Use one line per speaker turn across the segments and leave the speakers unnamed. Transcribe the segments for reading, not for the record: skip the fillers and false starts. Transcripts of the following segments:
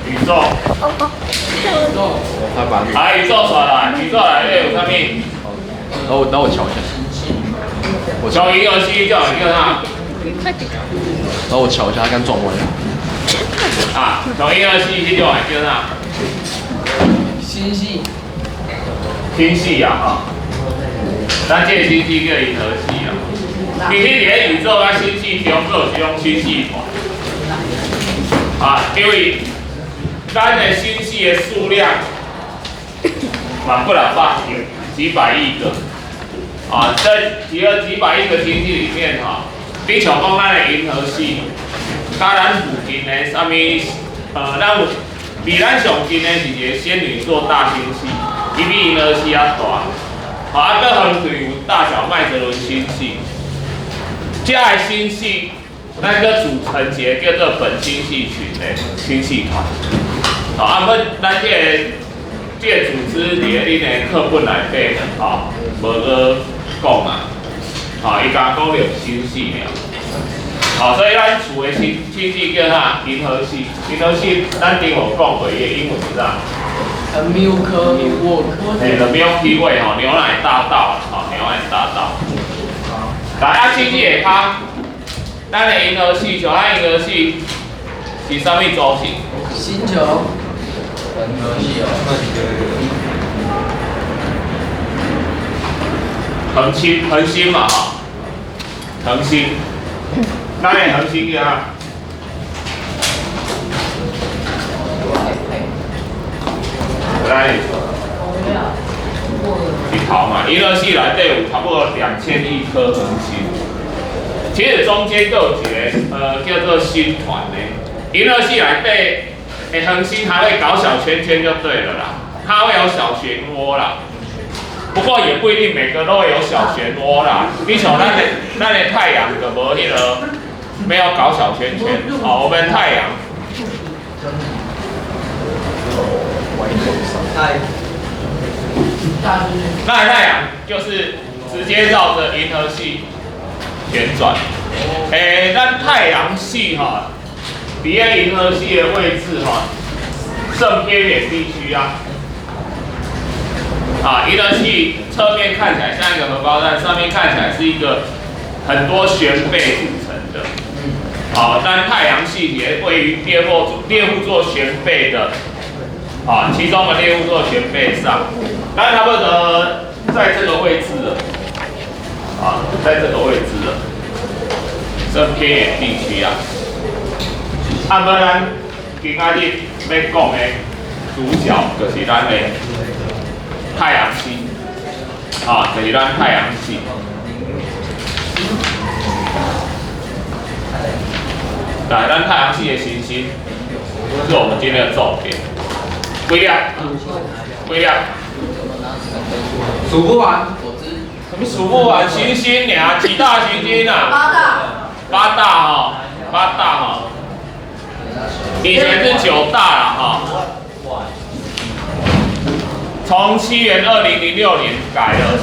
宇宙。
他把
啊，宇宙出來，宇宙內底有啥物？
然後我瞧一下，我
像銀河系叫叫啥？
然後我瞧一下，他剛撞歪。
啊，像銀河系彼種的叫啥？
星系。
星系啊，吼。咱這個星系叫銀河系啊。其實佇咧宇宙佮星系中，閣有一種星系團。啊，因為咱的星系的數量嘛幾若百億、幾百億個。啊，在幾百億個星系裡面，吼，你像講咱的銀河系，佮咱附近的啥物，咱有離咱上近的是一個仙女座大星系，伊比銀河系較大。好，啊，閣遠距有大小麥哲倫星系，這个星系，咱閣組成一個叫做本星系群的星系團。好，啊，毋咱這個組織佇咧恁的課本內底，吼，無閣講啊，吼，伊敢講著星系爾。好，所以咱厝的星系叫啥？銀河系。銀河系，咱頂有講過，伊的英文是啥？
The Milky Way。
嘿，The Milky Way 吼，牛奶大道，吼，牛奶大道。來，啊，星系下跤，咱的銀河系，像咱銀河系是啥物組成？
星球。
銀河系哦。
恆星，恆星嘛，吼，恆星。咱的恆星叫啥？咱的日頭嘛，銀河系內底有差不多2000億顆恆星，其實中間閣有一個叫做星團的。銀河系內底的恆星還會搞小圈圈就對了啦，它會有小漩渦啦。不過也不一定每個都會有小漩渦啦。你像咱的太陽就無彼個沒有搞小圈圈，哦，我們太陽。那太陽就是直接繞着銀河系旋轉。欸，咱太陽系哈，佇咧銀河系的位置哈，算偏遠地區啊。啊，銀河系側面看起來像一個荷包蛋，上面看起來是一個很多旋貝組成的。好，但太陽系也位於獵戶座旋貝的，啊，其中的獵戶座旋貝上，那差不多在這個位置了，啊，在這個位置了，算偏遠地區啊。啊，無咱今仔日欲講的主角就是咱的太陽系，啊，就是咱太陽系。來，咱太陽系的行星是我們今天的重點。幾粒？幾粒？
數不完。
什麼數不完？行星爾，幾大行星啊？
八大。
八大吼，八大吼。以前是九大啦，哈。從西元2006年改了，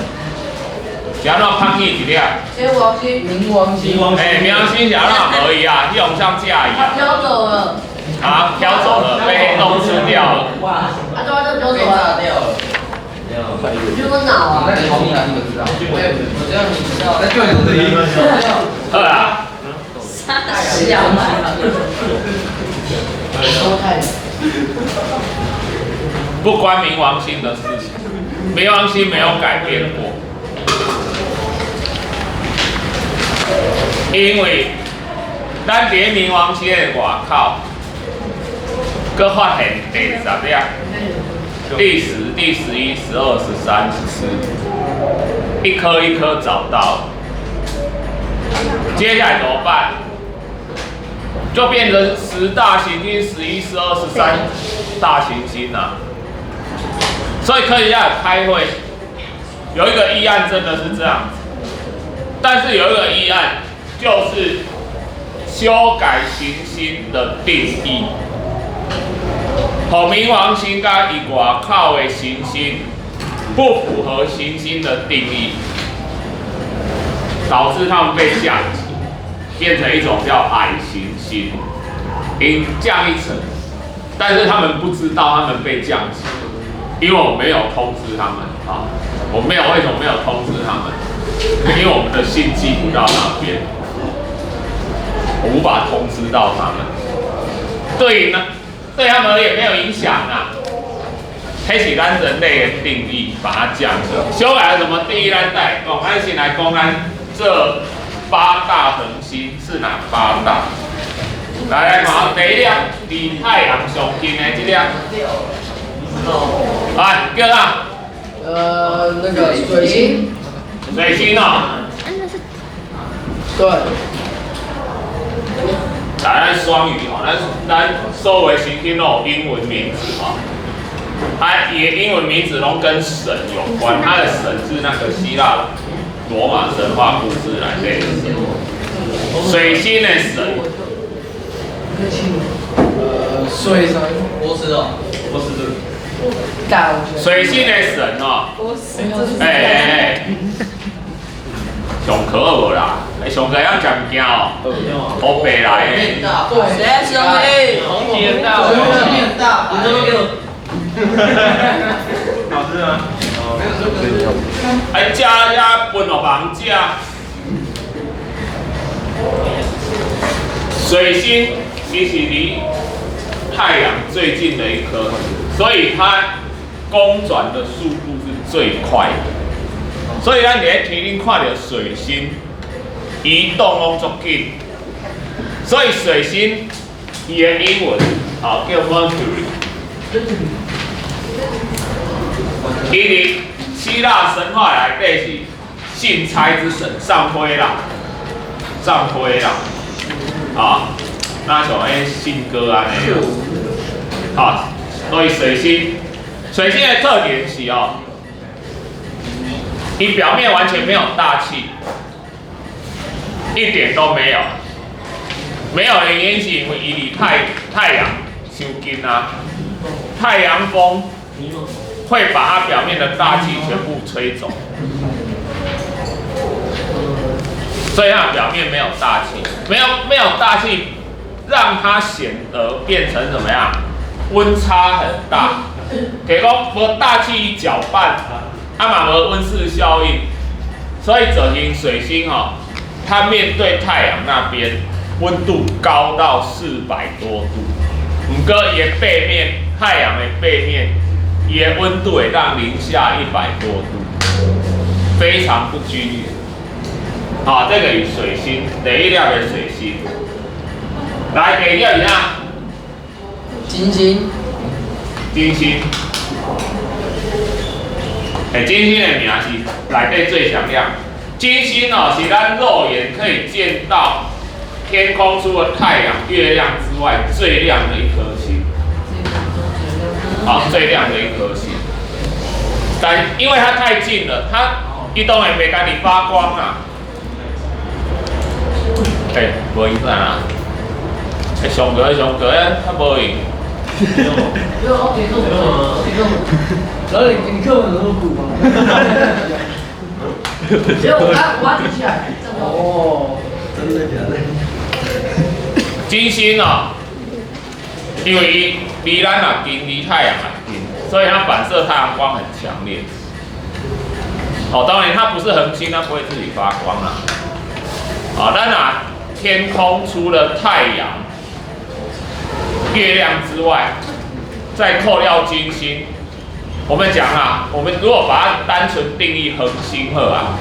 是按怎拋棄一粒？
冥王星。
冥王星。
欸，冥王星是按怎無伊啊？彼用啥食伊啊？
飄走了。
啊，飄走了，被黑洞吃掉了。
哇！啊，對啊，就飄走了。
炸掉了。
你有腦啊？
那你同意啊？你們知道？我知道，你知道。那就你。
好啊。
三小。
不關冥王星的事情，冥王星沒有改變過，因為咱佇冥王星的外口，閣發現第10粒、第10、第11、12、13、14，一顆一顆找到，接下來怎麼辦？就變成10大行星、11、12、13大行星了。所以科學家有開會，有一個議案真的是這樣子，但是有一個議案就是修改行星的定義，予冥王星佮伊外口的行星不符合行星的定義，導致他們被降級，變成一種叫矮行星，應降一層。但是他們不知道他們被降級，因為我沒有通知他們啊，我沒有，為什麼沒有通知他們？因為我們的信寄不到那邊，我無法通知到他們。對呢，對他們也沒有影響啊。彼是咱人類的定義，把它降級。修改了什麼定義？咱來講，咱先來講咱這八大恆星是哪八大？來來看，第一粒離太陽上近的這粒，來叫啥？
那個水星。
水星哦。
對。
來，咱雙魚吼，咱所有行星攏有英文名字吼。它伊的英文名字攏跟神有關，它的神是那個希臘羅馬神話故事來的神。水星的神。
水神。
波斯哦，波斯的。
水星的神哦。哎哎哎。上課無啦？欸，上課曉食物件哦，烏白來的。
對。
誰兄弟？
紅變大，變大，你都給我。
好吃嗎？
哎，食食分予別人食。水星伊是離太陽最近的一顆，所以它公轉的速度是最快的。所以咱佇咧天頂看著水星移動攏足緊，所以水星伊的英文好叫 Mercury。伊佇希臘神話內底是信差之神，送批啦，送批啦，啊，那像彼信鸽按呢，好，所以水星，水星的特點是哦，伊表面完全沒有大氣，一點都沒有，沒有的原因是因為伊離太陽傷近啊，太陽風會把它表面的大氣全部吹走，所以它表面沒有大氣，沒有大氣，讓它顯得變成怎麼樣？溫差很大，給講無大氣攪拌，啊嘛無溫室效應，所以造成水星哦，它面對太陽那邊溫度高到400多度，毋過伊的背面，太陽的背面，伊的溫度會當零下100多度，非常不均勻。好，這個是水星，第一粒的水星。來，第二粒是啥？
金星。
金星。欸，金星的名是內底最響亮。金星哦，是咱肉眼可以見到天空除了太陽、月亮之外最亮的一顆星。好，最亮的一顆星。但因為它太近了，它伊當然袂家己發光啊。欸，無影啊！欸，上過上過，較無用。
然後你課本有那麼古嗎？
沒有，我要舉起來。
哦，真的假的？
金星哦，因為伊離咱也近，離太陽也近，所以它反射太陽光很強烈。哦，當然它不是恆星，它不會自己發光啦。好，咱啊，天空除了太陽、月亮之外，再扣掉金星，我們講啊，我們如果把它單純定義恆星好啊，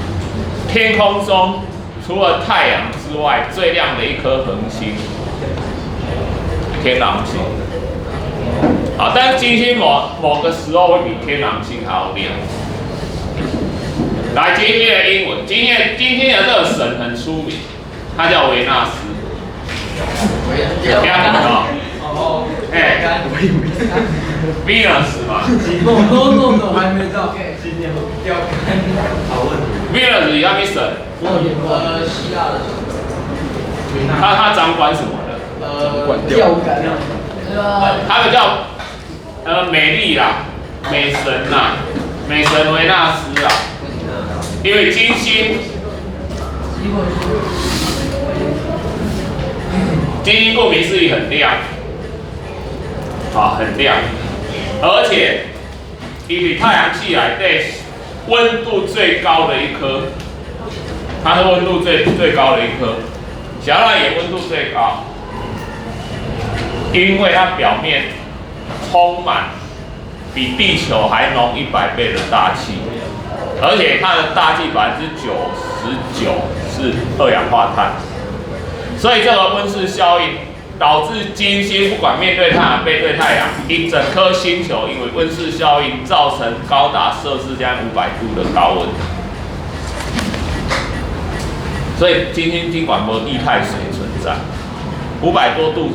天空中除了太陽之外，最亮的一顆恆星，天狼星。好，但是金星某個時候會比天狼星還要亮。來，今天的英文，今天的這個神很出名，他叫維納斯。聽過哦？哎，Venus 嘛。
No no no no，還沒到。
好問題。
Venus 是啥物神？
希臘的。
他掌管什麼的？
釣竿。
他們叫美麗啦，美神啦，美神維納斯啦。因為金星，金星顧名思義很亮，啊，很亮，而且伊佇太陽系內底溫度最高的一顆，它是溫度最最高的一顆，小賴也溫度最高，因為它表面充滿比地球還濃100倍的大氣，而且它的大氣99%是二氧化碳，所以這個溫室效應導致金星不管面對太陽、背對太陽，一整顆星球因為溫室效應造成高達攝氏將近500度的高溫，所以金星儘管無液態水存在，500多度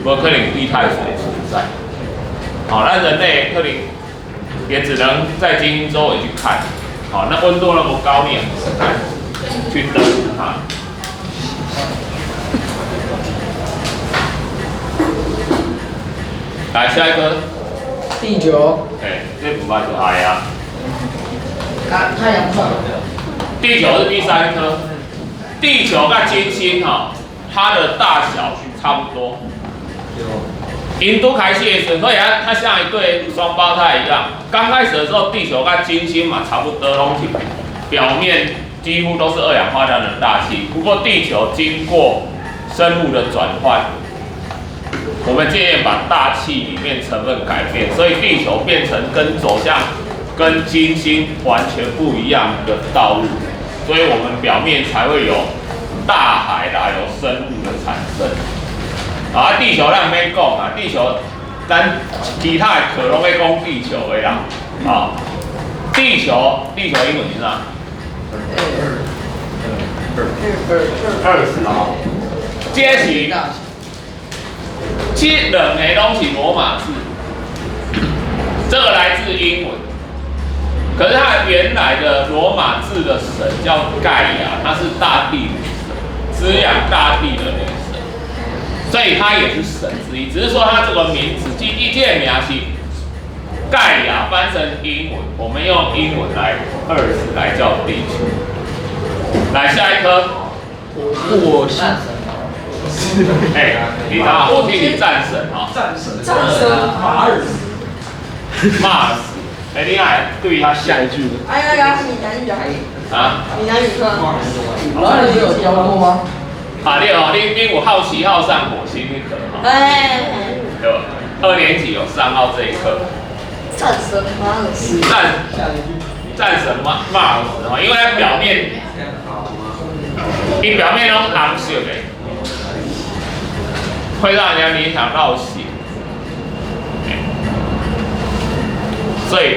無可能有液態水存在。好，那人類可能也只能在金星周圍去看。好，那溫度那麼高，你也很難去登陸它。來下一顆，
地球。
哎，這不怕就愛啊。
太陽算。
地球是第三顆，地球跟金星哈，它的大小差不多。印度開始的時候，所以它像一對雙胞胎一樣。剛開始的時候，地球跟金星嘛差不多，攏是表面幾乎都是二氧化碳的大氣。不過地球經過生物的轉換，我們漸漸把大氣裡面成分改變，所以地球變成跟走向跟金星完全不一樣的道路，所以我們表面才會有大海啦，有生物的產生。啊，地球咱免講啊，地球咱其他的課攏咧講地球的啦。啊，地球，地球英文是啥？二十啊。這是這兩個攏是羅馬字，這個來自英文，可是它原來的羅馬字的神叫蓋亞，它是大地女神，滋養大地的女神，所以它也是神之一。只是說它這個名字，這這個名是蓋亞翻成英文，我們用英文來 Earth 來叫地球。來下一顆，
火星。
哎，你知道火星是戰神哈？
戰神，
戰神
馬爾斯，
馬爾斯。哎，你愛對他
下一句。
哎呀呀，閩南語
啊？
閩南語課。
老師，你有教過嗎？
啊，對哦，你有好奇號上火星那課哈？
哎。
對，二年級有上到這一課。
戰神馬爾斯。
戰神馬爾斯哈，因為它表面，伊表面攏紅色的。會讓人家聯想到血，所以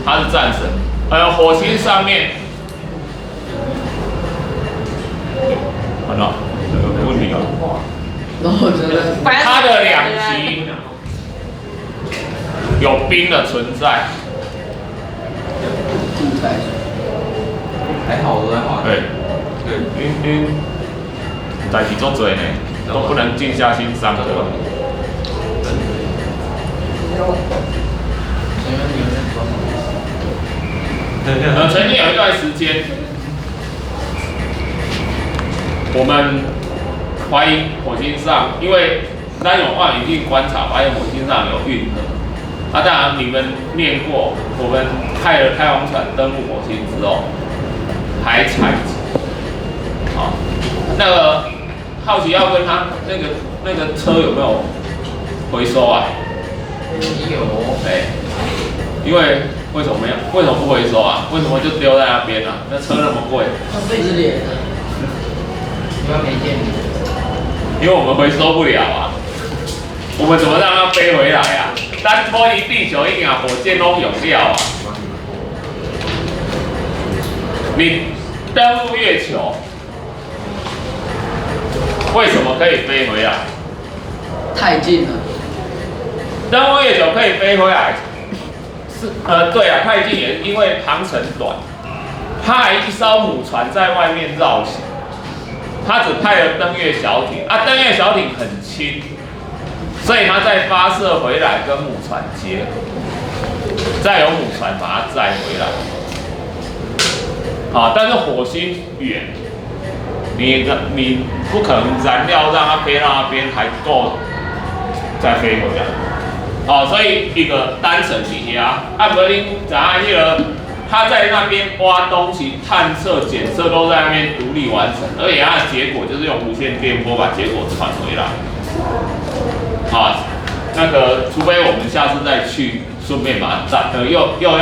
他是戰神。火星上面，完了，這個沒問題啊。它的兩極有冰的存在。
還好我都在畫。
對，對，因代誌足濟呢。都不能靜下心上課。曾經有一段時間，我們懷疑火星上，因為咱用望遠鏡觀察，發現火星上有運河。啊，當然你們念過，我們派了太空船登陸火星之後，還採集。好，那個。好奇要跟他那個車有沒有回收啊？
有。
哎，因為為什麼沒有？為什麼不回收啊？為什麼就丟在那邊啊？那車那麼貴。
撕裂。
因為沒電。
因為我們回收不了啊。我們怎麼讓它飛回來啊？咱脫離地球一點火箭攏用了啊。你登陸月球。為什麼可以飛回來？
太近了。
登陸月球可以飛回來，是對啊，太近也因為航程短，它還一艘母船在外面繞行，它只派了登月小艇啊，登月小艇很輕，所以它再發射回來跟母船結合，再由母船把它載回來。好，但是火星遠。你不可能燃料讓它飛到那邊還夠再飛回來。哦，所以一個單程佇遐，啊，無恁知影彼個，他在那邊挖東西、探測、檢測都在那邊獨立完成，而且它的結果就是用無線電波把結果傳回來。啊，那個除非我們下次再去，順便把它帶，又要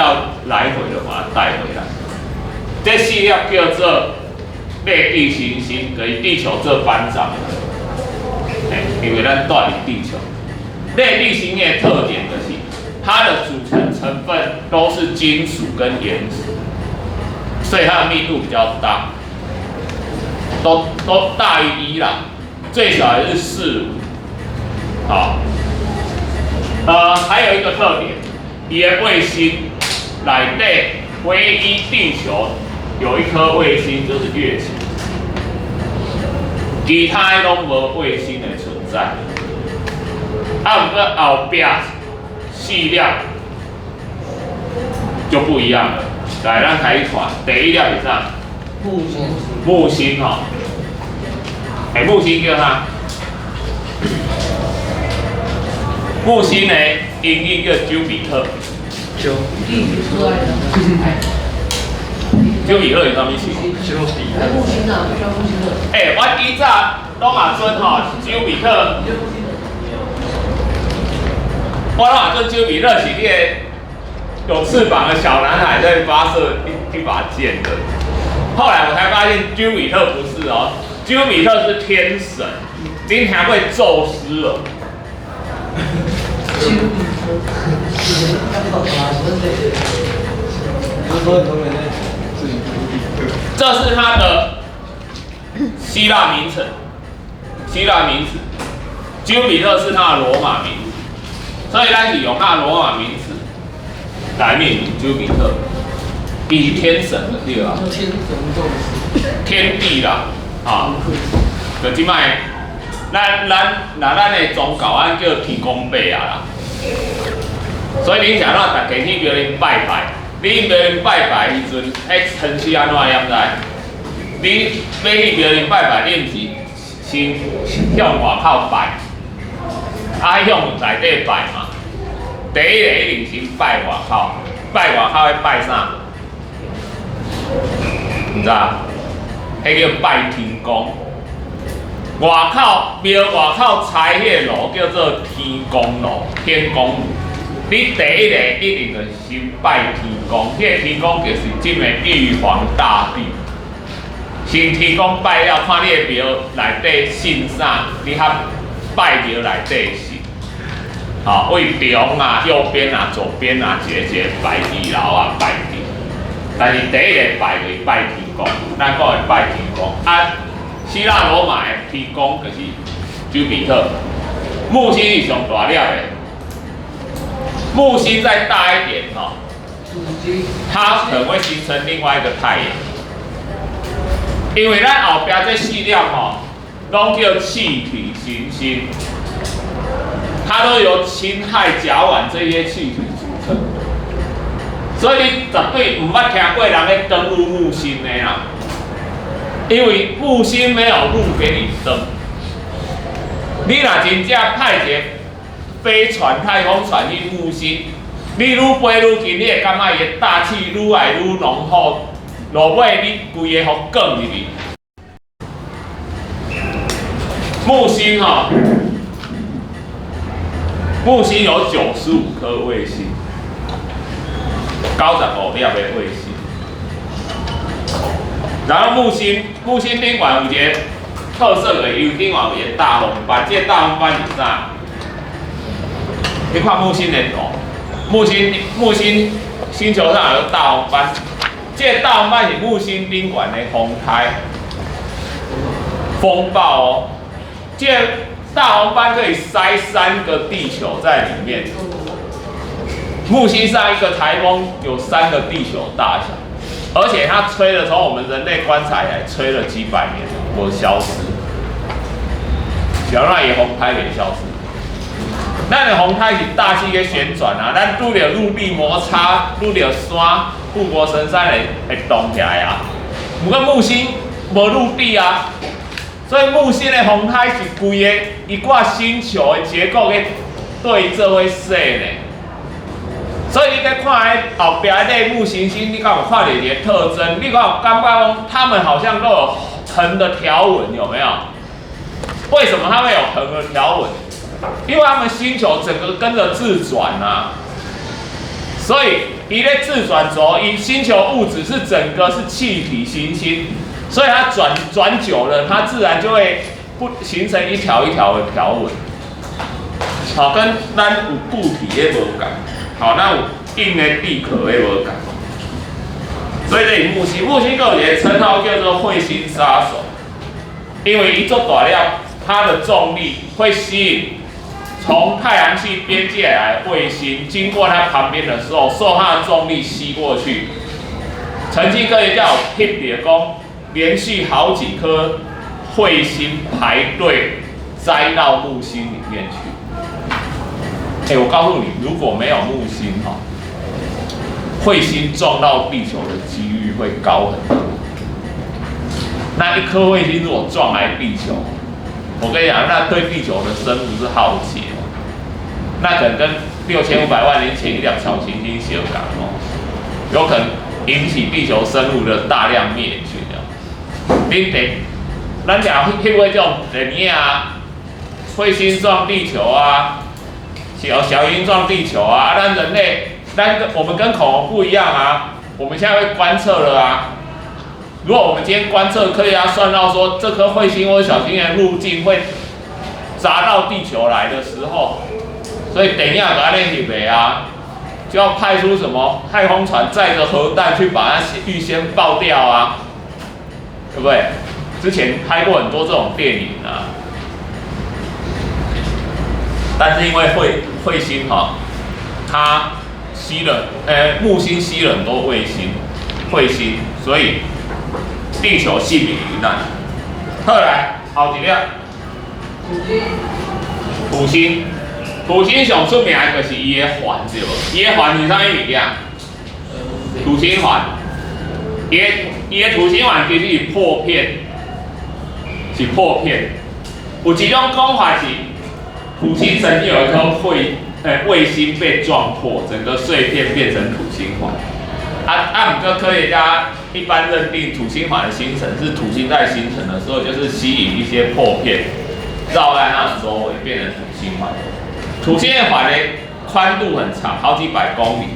來回的把它帶回來。這四粒叫做類地行星，給地球做班長。欸，因為咱蹛佇地球。類地行星的特點就是它的組成成分都是金屬跟岩石，所以它的密度比較大，都大於1啦，最少也是四五。好，還有一個特點，伊的衛星內底唯一地球有一顆衛星就是月球，其他攏無衛星的存在。啊，毋過後壁四粒就不一樣了。來，咱開始看，第一粒是啥？
木星。
木星吼，欸，木星叫啥？木星呢，英語叫丘比特。
丘
丘比特是啥物星？
丘比特。
木星啊，叫木星的。
欸，我以前攏嘛準吼，丘比特。我攏嘛準丘比特是彼個有翅膀的小男孩在發射一把箭的。後來我才發現丘比特不是哦，丘比特是天神，恁聽過宙斯了？
丘比特。
這是他的希臘名稱，希臘名字，丘比特是他的羅馬名字，所以咱是用他的羅馬名字來命名丘比特，伊是天神的對吧？
天神宙斯，
天地啦，啊，就這擺，咱的宗教咱叫天公伯啊啦，所以恁想怎逐家去廟裡拜拜，你去廟裡拜拜的時陣，彼程序按怎你毋知？你欲去廟裡拜拜，你毋是先向外口拜，啊向內底拜嘛。第一个一定先拜外口，拜外口欲拜啥？毋知？彼叫拜天公。外口廟外口柴彼個爐叫做天公爐，天公爐。你第一个一定就是先拜天公，彼個天公就是這个玉皇大帝。先天公拜了，看你的廟內底信啥，你較拜廟內底信。好，為中啊、右邊啊、左邊啊，一个一個拜二樓啊，拜地。但是第一個拜就是拜天公，咱講的拜天公。啊，希臘羅馬的天公就是丘比特。木星是上大粒的，木星再大一點吼，它可能會形成另外一個太陽。因為咱後壁這四粒吼，攏叫氣體行星，它都由氫、氦、甲烷這些氣體組成，所以你絕對毋捌聽過人咧登陸木星的啦，因為木星沒有路給你登。你若真正派一個飛船、太空船去木星，你愈飛愈近，你會感覺伊的大氣愈來愈濃厚，落尾你規個予捲入去。木星吼，木星有95顆衛星，95粒的衛星。然後木星頂懸有一個特色的，伊頂懸有一個大風斑，這個大風斑是啥？你看木星的圖，木星星球上有個大紅斑，這個大紅斑是木星頂懸的風台風暴哦。這個大紅斑可以塞3個地球在裡面。木星上一個颱風有3個地球大小，而且它吹了，從我們人類觀察以來，吹了幾百年，無消失。小那也風台沒消失。咱的風台是大氣咧旋轉啊，咱拄著陸地摩擦，拄著山，護國神山會動起來啊。毋過木星無陸地啊，所以木星的風台是規个一掛星球的結構咧對做伙洗呢。所以你在看彼後壁的木行星，你敢有看著一个特徵？你敢有感覺講，他們好像都有橫的條紋，有沒有？為什麼它會有橫的條紋？因為他們星球整個跟着自轉啊，所以伊咧自轉軸，伊星球物質是整個是氣體行星，所以它轉轉久了，它自然就會不形成一條一條的條紋。好，跟咱有固體的無仝，好，咱有硬的地殼的無仝。所以這是木星，木星閣有一個稱號叫做彗星殺手，因為伊足大粒，它的重力會吸引從太陽系邊界來的衛星，經過它旁邊的時候，受它的重力吸過去。曾經科學家有翕著講，連續好幾顆彗星排隊栽到木星裡面去。欸，我告訴你，如果沒有木星哈，彗星撞到地球的幾率會高很多。那一顆彗星如果撞來地球，我跟你講，那對地球的生物是浩劫。那可能跟6500萬年前一粒小行星相仝哦，有可能引起地球生物的大量滅絕哦。恁電，咱常翕過這種電影啊，彗星撞地球啊，小小行星撞地球啊，咱人類，咱跟我們跟恐龍不一樣啊，我們現在會觀測了啊。如果我們今天觀測，科學家算到說這顆彗星或者小行星的路徑會砸到地球來的時候，所以等一下給它翕的啊，就要派出什麼太空船載着核彈去把它預先爆掉啊，對不對？之前拍過很多這種電影啊，但是因為彗星哈，它吸了，木星吸了很多衛星、彗星，所以地球幸免於難。後來後一粒
土星，
土星，土星上出名的就是伊的環，對無？伊的環是啥物物件？土星環，伊的土星環其實是破片，是破片。有一種講法是，土星曾經有一顆衛星被撞破，整個碎片變成土星環。啊，毋過科學家一般認定土星環的形成是土星在形成的時候，就是吸引一些破片繞在它的周圍，變成土星環。土星的環呢，寬度很長，好幾百公里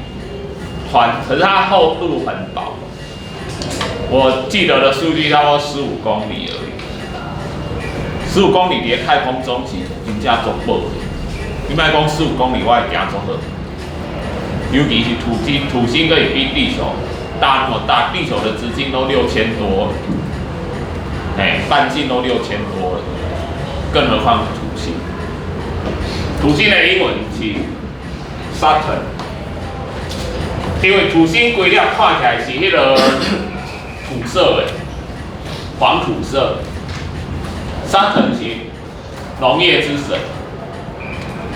寬，可是它厚度很薄。我記得的數據差不多十五公里而已。十五公里佇太空中是真正足薄的。你莫講十五公里，我會行足好。尤其是土星，土星可以比地球大那麼大，地球的直徑都6000多，哎，半徑都6000多了，更何況土星。土星的英文是 Saturn，因為土星規粒看起來是彼個土色的，黃土色。Saturn 是農業之神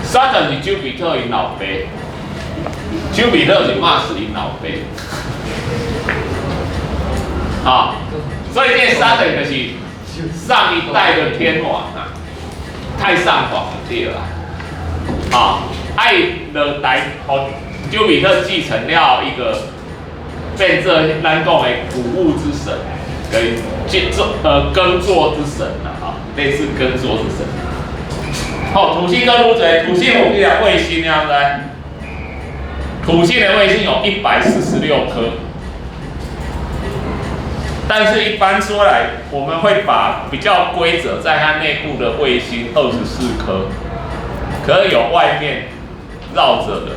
，Saturn 是丘比特𪜶老爸，丘比特是馬斯𪜶老爸，啊，所以這個 Saturn 就是上一代的天王啊，太上皇對啦，啊，愛落台，予丘比特繼承了一個變做咱講的穀物之神，跟做耕作之神啊，哈，類似耕作之神。好，土星閣愈濟，土星有幾粒衛星，你知？土星的衛星有146顆，但是一般說來，我們會把比較規則在它內部的衛星24顆，可是有外面繞著的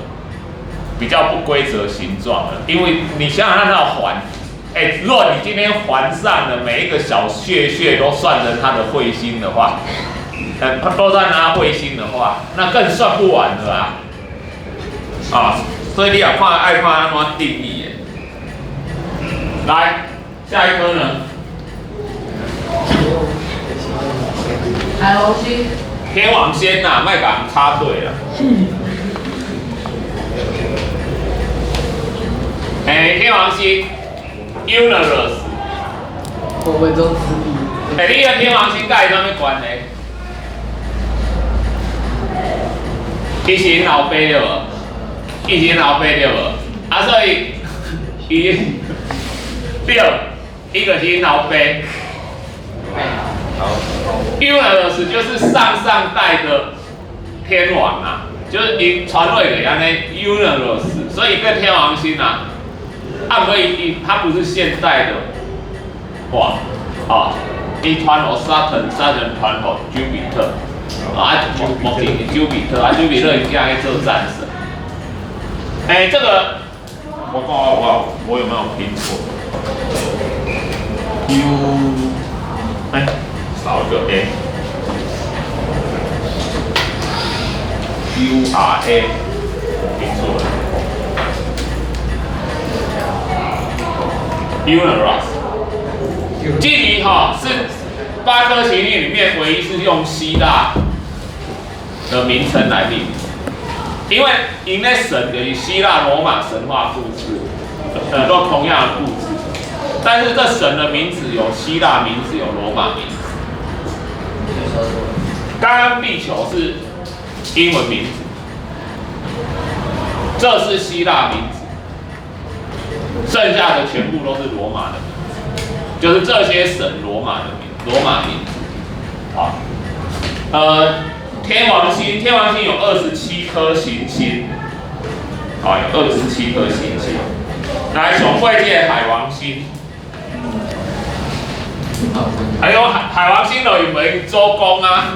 比較不規則形狀的，因為你想想看那環，欸，如果你今天環上的每一個小穴穴都算成它的彗星的話，都算它衛星的話，那更算不完了啊！啊，所以你也看愛看按怎定義的。來，下一顆呢？
海王星。
天王星呐，莫共人插隊啦。欸，天王星，Uranus。
我會中死你。
欸，你个天王星佮伊啥物關係？伊是𪜶老爸對無？伊是𪜶老爸對無？啊，所以伊對，伊就是𪜶老爸。Uranus 就是上上代的天王啊，就是伊傳位的按呢 Uranus，所以變天王星啊。啊，毋過伊伊他不是現代的王，哦，伊傳予 Saturn，Saturn 傳予朱比特，啊，目前是朱比特，啊，朱比特伊囝去做戰神。欸，這個我看我有沒有拼錯？U，欸，少一個 A。U R A，拼錯了。Uranus，這裡哈是八顆行星裡面唯一是用希臘的名稱來命名，因為𪜶的神就是希臘羅馬神話故事，都同樣的故事，但是這神的名字有希臘名字，有羅馬名字。剛剛地球是英文名字，這是希臘名字，剩下的全部都是羅馬的名字，就是這些神羅馬的名，羅馬名字。好，天王星，天王星有二十七顆行星，好，有二十七顆行星。來，上尾這个海王星，還有海王星就因為祖公啊，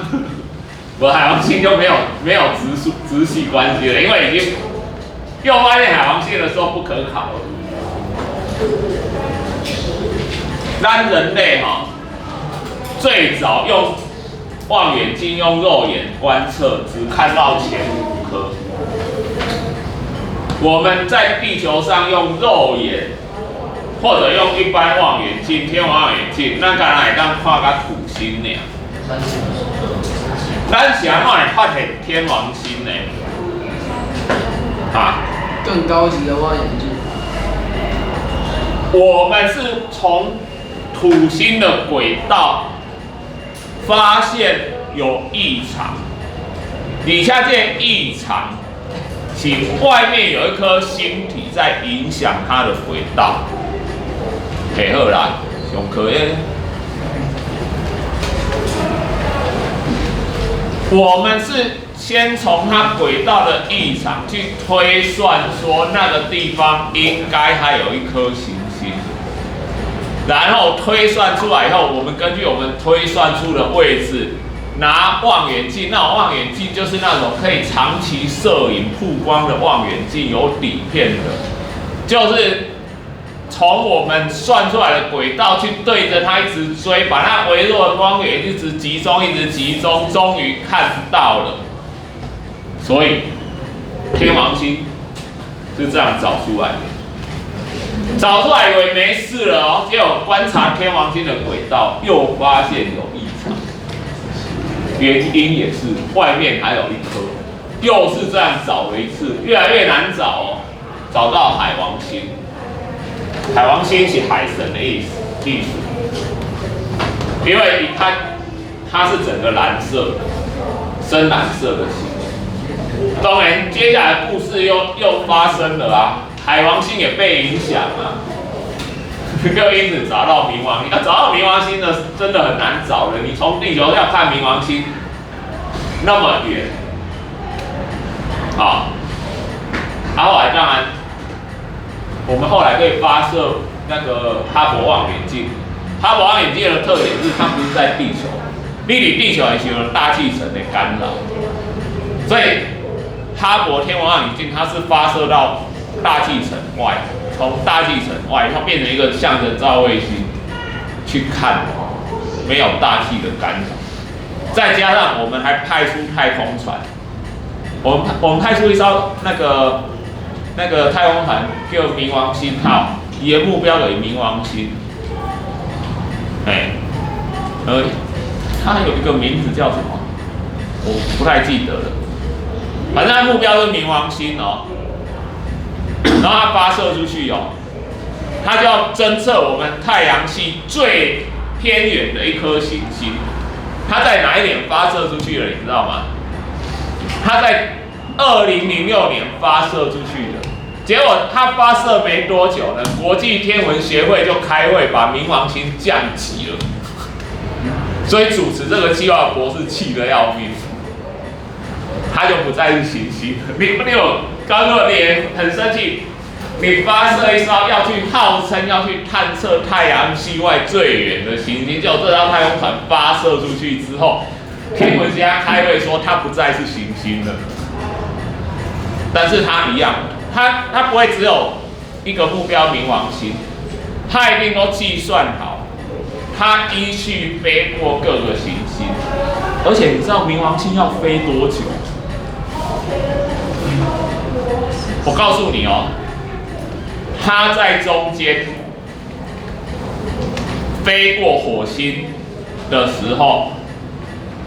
無海王星就沒有直系關係了，因為已經又發現海王星的時候不可考了。咱人類哈，最早用望遠鏡用肉眼觀測，只看到前五顆。我們在地球上用肉眼，或者用一般望遠鏡、天文望遠鏡，咱敢若會當看到土星爾。咱是按怎會發現天王星呢？啊？
更高級的望遠鏡。
我們是從土星的軌道發現有異常，底下這異常是外面有一顆星體在影響它的軌道。提好啦，上課的。我們是先從它軌道的異常去推算，說那個地方應該還有一顆行星，然後推算出來以後，我們根據我們推算出的位置，拿望遠鏡，那種望遠鏡就是那種可以長期攝影曝光的望遠鏡，有底片的，就是從我們算出來的軌道去對着它一直追，把那微弱的光源一直集中，一直集中，終於看到了。所以天王星是這樣找出來的，找出來以為沒事了哦，結果觀察天王星的軌道，又發現有異常，原因也是外面還有一顆，又是這樣找了一次，越來越難找哦，找到海王星。海王星是海神的意思，因為它是整個藍色的，深藍色的星。當然，接下來故事又發生了啊，海王星也被影響了，又因此找到冥王星。要找到冥王星的真的很難找的，你從地球要看冥王星那麼遠，啊，後來當然，我們後來可以發射那個哈伯望遠鏡。哈伯望遠鏡的特點是它不是在地球，你佇地球的時候大氣層的干擾，所以哈伯天文望遠鏡它是發射到大氣層外，從大氣層外它變成一個像人造衛星去看，沒有大氣的干擾。再加上我們還派出太空船，我們派出一艘那個太空船叫冥王星號，伊的目標就是冥王星。哎，它有一個名字叫什麼？我不太記得了。反正它目標是冥王星哦。然後它發射出去哦，它就要偵測我們太陽系最偏遠的一顆行星。它在哪一年發射出去了？你知道嗎？它在2006年發射出去的。結果它發射沒多久呢，國際天文學會就開會把冥王星降級了。所以主持這個計劃的博士氣得要命，他就不再是行星。你有剛剛你也很生氣，你發射一艘要去號稱要去探測太陽系外最遠的行星，結果這艘太空船發射出去之後，天文學家開會說它不再是行星了。但是它一樣，它不會只有一個目標冥王星，它一定都計算好。它依序飛過各個行星，而且你知道冥王星要飛多久？我告訴你哦，它在中間飛過火星的時候，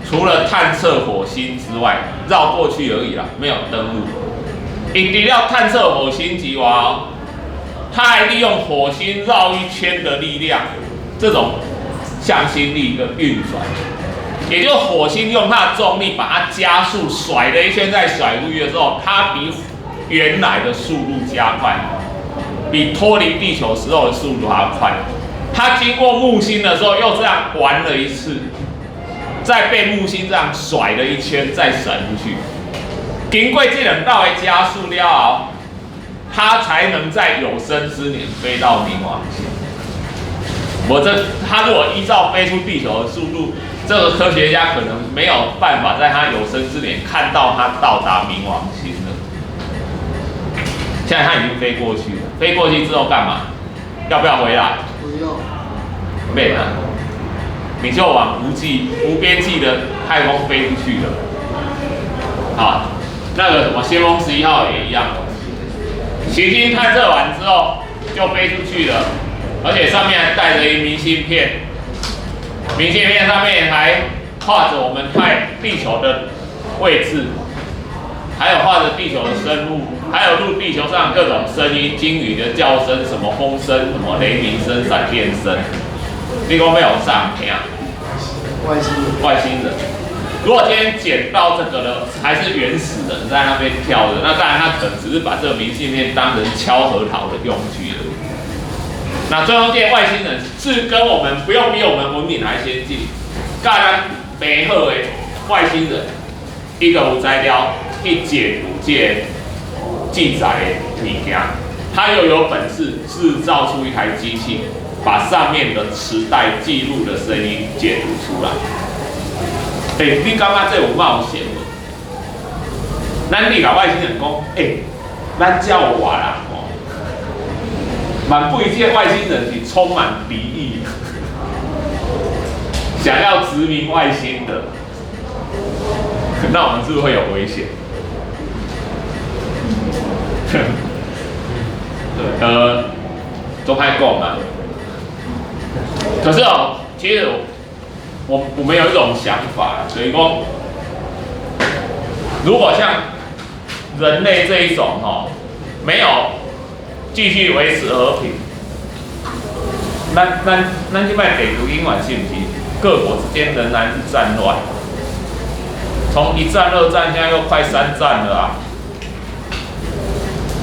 除了探測火星之外，繞過去而已啦，沒有登陸。伊除了探測火星之外哦，它還利用火星繞一圈的力量，這種向心力的運轉，也就火星用它的重力把它加速甩了一圈再甩出去的時候，它比原來的速度加快，比脫離地球時候的速度還要快。它經過木星的時候又這樣玩了一次，再被木星這樣甩了一圈再甩出去，經過這兩道的加速了後，它才能在有生之年飛到冥王星。我這，他如果依照飛出地球的速度，這個科學家可能沒有辦法在他有生之年看到他到達冥王星了。現在他已經飛過去了，飛過去之後幹嘛？要不要回來？
不用。
沒了，你就往無際、無邊際的太空飛出去了。好，那個什麼先鋒11號也一樣，行星探測完之後就飛出去了。而且上面還帶着一明信片，明信片上面還畫着我們太地球的位置，還有畫着地球的生物，還有錄地球上各種聲音，鯨魚的叫聲，什麼風聲，什麼雷鳴聲、閃電聲。你講欲予啥人聽？
外星人。
外星人。如果今天撿到這個的，還是原始人在那邊跳的，那當然他可能只是把這個明信片當成敲核桃的用具而已。那最後這外星人是跟我們不用比我們文明還先進，佮咱白好的外星人，伊就有材料去解讀這個記載的物件，他又有本事製造出一台機器，把上面的磁帶記錄的聲音解讀出來。欸，你感覺這有冒險無？咱你共外星人講，欸，咱遮有活人哦。滿不一見外星人是充滿敵意，想要殖民外星的，那我們是不是會有危險？對，都歹講啊。可是哦，其實我們有一種想法，所以說，如果像人類這一種哦，沒有繼續維持和平，咱這擺地球永遠是毋是各國之間仍然是戰亂？從一戰、二戰，現在又快三戰了啊！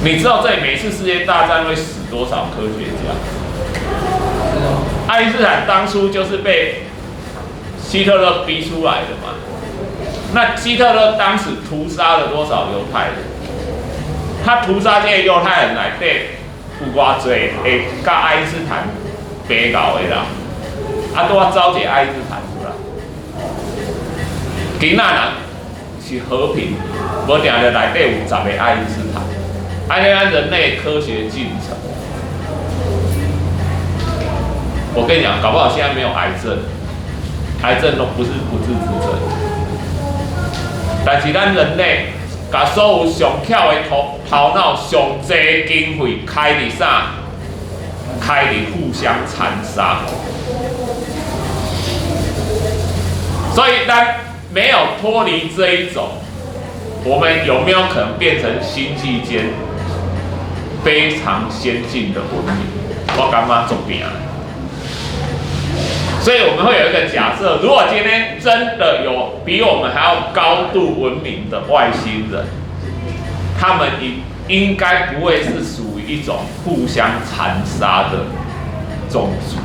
你知道在每次世界大戰會死多少科學家？愛因斯坦當初就是被希特勒逼出來的嘛。那希特勒當時屠殺了多少猶太人？他屠殺這些猶太人內底有偌濟會佮愛因斯坦白搞的啦，啊，拄仔走一個愛因斯坦出來。今仔人是和平，無定著內底有10個愛因斯坦。按呢，咱人類科學進程，我跟你講，搞不好現在沒有癌症，癌症都不是不治之症。但是咱人類，共所有上巧的頭腦、上濟經費開佇啥？開佇互相殘殺。所以，咱沒有脫離這一種，我們有沒有可能變成星際間非常先進的文明？我感覺足拚。所以我們會有一個假設：如果今天真的有比我們還要高度文明的外星人，他們應該不會是屬於一種互相殘殺的種族，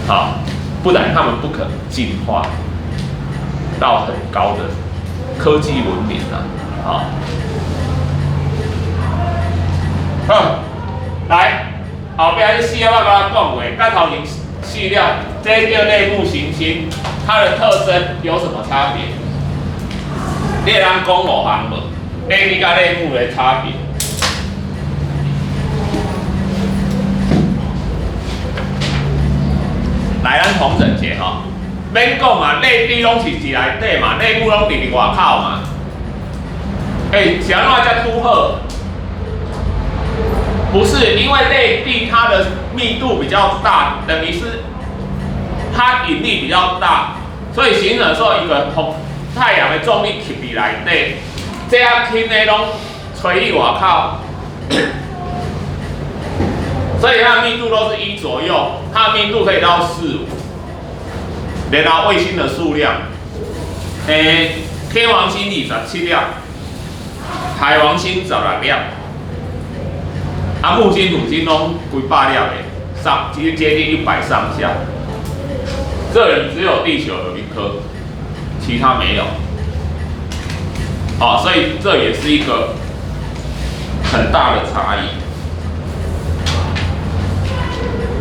好，不然他們不可能進化到很高的科技文明啊，好，好，來，後壁這四粒我共講過，佮頭前四粒，這叫類木行星，它的特徵有什麼差別？你會當講五項無？類地佮類木的差別。來，咱統整一下吼，免講嘛，類地攏是佇內底嘛，類木攏佇外口嘛。欸，是按怎才拄好？不是，因為類地它的密度比較大，等於是它引力比較大，所以形成說一個太陽的重力吸佇內底，這仔輕的攏垂去外口，所以它的密度都是1左右，它的密度可以到4、5。然後衛星的數量，天王星27粒，海王星16粒，啊木星、土星攏幾百粒的，上接近100上下。這裡只有地球有一顆，其他沒有。好，所以這也是一個很大的差異。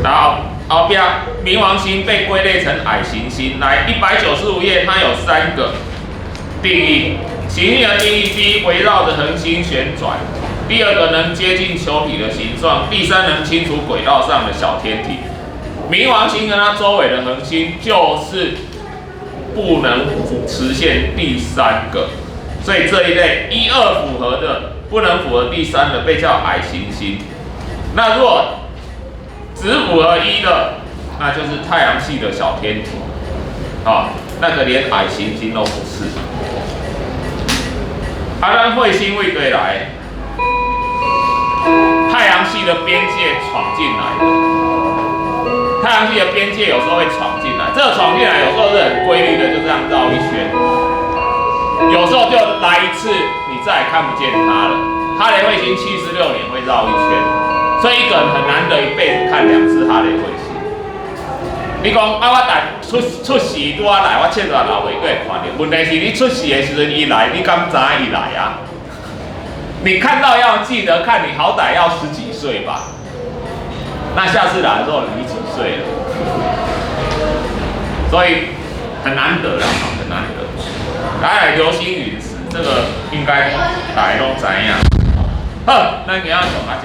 然後後壁冥王星被歸類成矮行星。來，195頁，它有三個定義。行星的定義：第一，圍繞着恆星旋轉；第二個，能接近球體的形狀；第三，能清除軌道上的小天體。冥王星跟它周圍的恆星就是不能實現第三個，所以這一類一二符合的，不能符合第三的，被叫矮行星。那如果只符合一的，那就是太陽系的小天體，啊，那個連矮行星都不是。啊，咱彗星佗佗來，太陽系的邊界闖進來的。太陽系的邊界有時候會闖進來，這個闖進來有時候是很規律的，就這樣繞一圈。有時候就來一次，你再也看不見它了。哈雷彗星76年會繞一圈，所以一個人很難得一輩子看兩次哈雷彗星。你講啊，我等出世拄仔來，我七十六歲閣會看著。問題是你出世的時陣伊來，你敢知影伊來啊？你看到要記得看，你好歹要十幾歲吧？那下次來的時候你幾歲了？所以很難得啦，很難得。來，流星隕石這個應該大家攏知影。好，咱今仔上到遮。